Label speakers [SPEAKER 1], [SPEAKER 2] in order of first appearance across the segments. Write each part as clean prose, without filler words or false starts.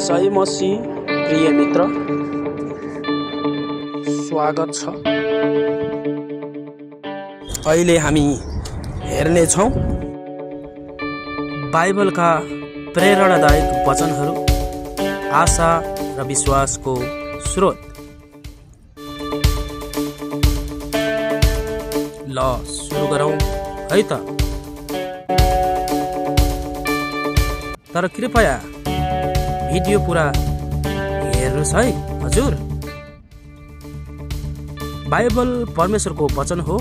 [SPEAKER 1] सही मसीह प्रिय मित्र, स्वागत छ। अहिले हामी हेर्नेछौँ बाइबलका प्रेरणादायक वचनहरू, आशा र विश्वासको स्रोत। ल सुरु गरौँ है त। तर कृपया भिडियो पुरा हेर्नुहोस् है हजुर। बाइबल परमेश्वरको वचन हो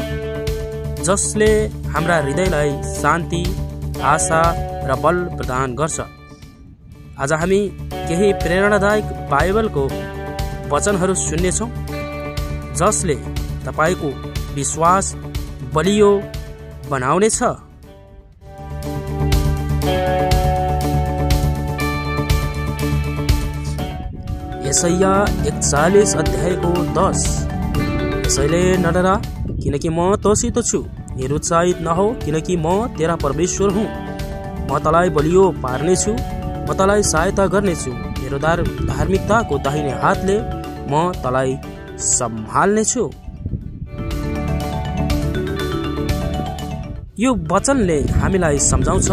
[SPEAKER 1] जसले हाम्रा हृदयलाई शान्ति, आशा र बल प्रदान गर्छ। आज हामी केही प्रेरणादायक बाइबलको वचनहरू सुन्नेछौँ जसले तपाईको विश्वास बलियो बनाउनेछ। यशाया 41 अध्यायको 10। यसैले नडरा किनकि म तोसित छु, निरुत्साहित नहो किनकि म तेरा परमेश्वर हुँ। म तँलाई बलियो पार्नेछु, म तँलाई सहायता गर्नेछु। मेरो धार्मिकताको दाहिने हातले म तँलाई सम्हाल्नेछु। यो वचनले हामीलाई सम्झाउँछ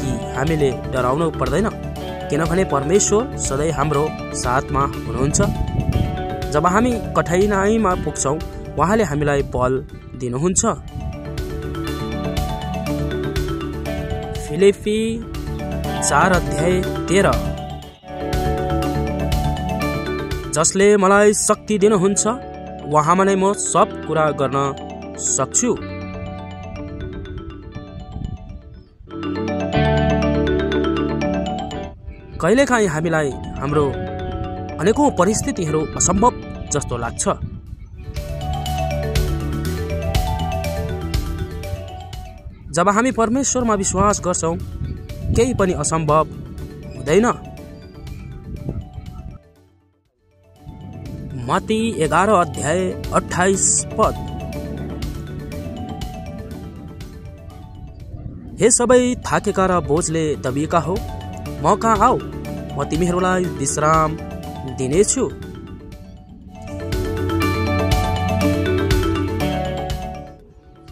[SPEAKER 1] कि हामीले डराउनु पर्दैन, किनभने परमेश्वर सधैँ हाम्रो साथमा हुनुहुन्छ। जब हामी कठिनाइमा पुग्छौँ उहाँले हामीलाई बल दिनुहुन्छ। फिलिप्पी 4 अध्याय 13। जसले मलाई शक्ति दिनुहुन्छ उहाँमा नै म सब कुरा गर्न सक्छु। कहिलेकाहीँ हामीलाई हाम्रो अनेकौं परिस्थितिहरू असम्भव जस्तो लाग्छ। जब हामी परमेश्वरमा विश्वास गर्छौँ केही पनि असम्भव हुँदैन। मत्ती 11 अध्याय 28 पद। हे सबै थाकेका र बोझले दबिएका हो, म कहाँ आऊ, म तिमीहरूलाई विश्राम दिनेछु।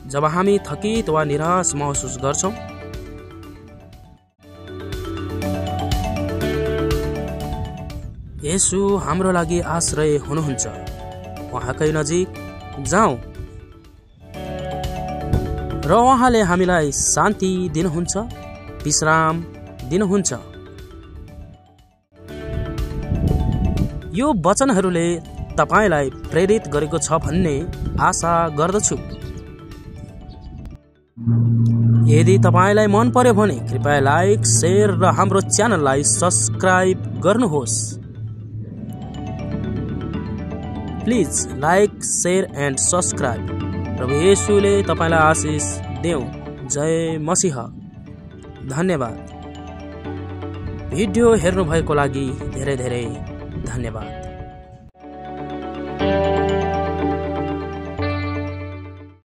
[SPEAKER 1] जब हामी थकित वा निराश महसुस गर्छौँ येशू हाम्रो लागि आश्रय हुनुहुन्छ। उहाँकै नजिक जाउँ र उहाँले हामीलाई शान्ति दिनुहुन्छ, विश्राम दिनुहुन्छ। यो वचनहरूले तपाईलाई प्रेरित गरेको छ भन्ने आशा गर्दछु। यदि तपाईलाई मन पर्यो भने कृपया लाइक, शेयर र हाम्रो च्यानललाई सब्स्क्राइब गर्नुहोस्। Please like, share and subscribe. प्रभु येशूले तपाईलाई आशिष देऊ। जय मसीह। धन्यवाद। भिडियो हेर्नु भएको लागि धेरै धेरै धन्यवाद।